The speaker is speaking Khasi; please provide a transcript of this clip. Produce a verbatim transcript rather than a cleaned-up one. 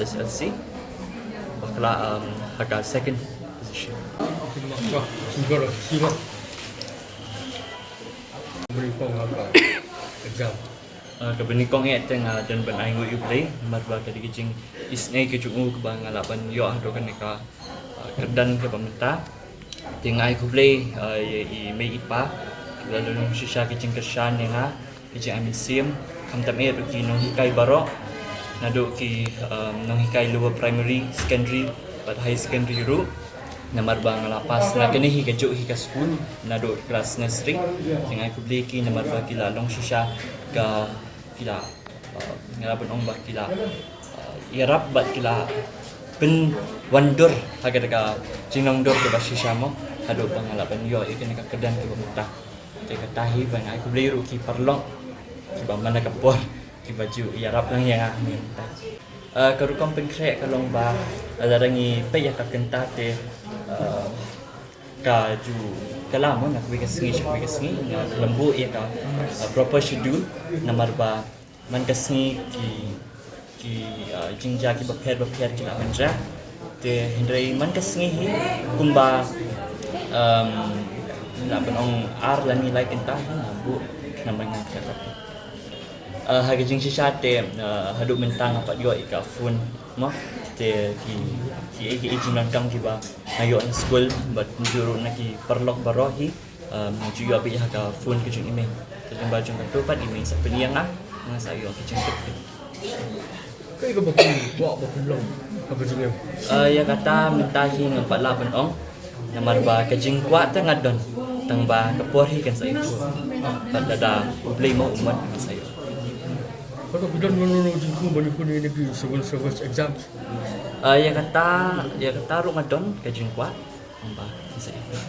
S L C. Bakla um, ha ka second position. Sure, sure, sure. Beri kong ha ka exam. Uh, ka bani kong eh te nga don ban ai nguh ïa U Blei namar ba ka dei ka jingisnei ka jong u kaba nga lah ban ïoh haduh kane ka uh, kyrdan kaba mynta. Te nga ai khublei uh, ïa i mei i pa kiba la long shisha ka jingkyrshan ïa nga, ka jingai mynsiem, khamtam eh ruh ki nonghikai baroh, naduh ki um, nonghikai lower primary, secondary bad high secondary ruh. Namar ba nga la pass na kane hi ka juh hi ka skul naduh klas nursery. Te nga ai khublei ki namar ba ki la long shisha ka ki la uh, nga la ban ong ba ki la uh, ïarap bad ki la pynwandur ha kata ka jinglong dur kaba shisha mo haduh ba nga la ban ïoh ïa kane ka kyrdan kaba mynta. Te kata hi ba nga ai khublei ruh ki paralok kiba man la ka por kiba ju ïarap lang ïa nga mynta. Uh, ka rukom pynkhreh ka long ba lada ngi peit ïa ka kynta te uh, ka ju kylla mo na kawei ka sngi sha kawei ka sngi, nga khlem buh ïa ka uh, proper schedule namar ba man ka sngi ki ki uh, jingjia kiba pher ba pher ki la mynjah. Te hynrei man ka sngi hi kumba um, nga la ban ong ar lane lai kynta hi nga buh namar nga ka Uh, ha ka jingshisha te uh, haduh mynta nga pat ïoh ïa ka phone mo. Te ki ki ki ki jingdonkam kiba nga ïoh na skul bad mynjur ruh na ki paralok baroh hi. Uh, nga ju ïoh beit ha ka phone ka jong i mei. Te lyngba jong kato pat i mei sa pynïeng nga, nga sa ïoh ka jingtip. Kaei kaba phi kwah ba phin long ha ka jingim? Uh, ïa kata mynta hi ngam pat lah ban ong. Namar ba ka jingkwah te nga don tang ba ka por hi kan sa ïoh. Pat lada U Blei mo u mon kan sa ïoh. Kata phi don lano lano jingkhun ba ngi khun ïa ki civil service exams? Uh, ïa kata ïa kata ruh nga don ka jingkwah tang ba kan sa ïoh.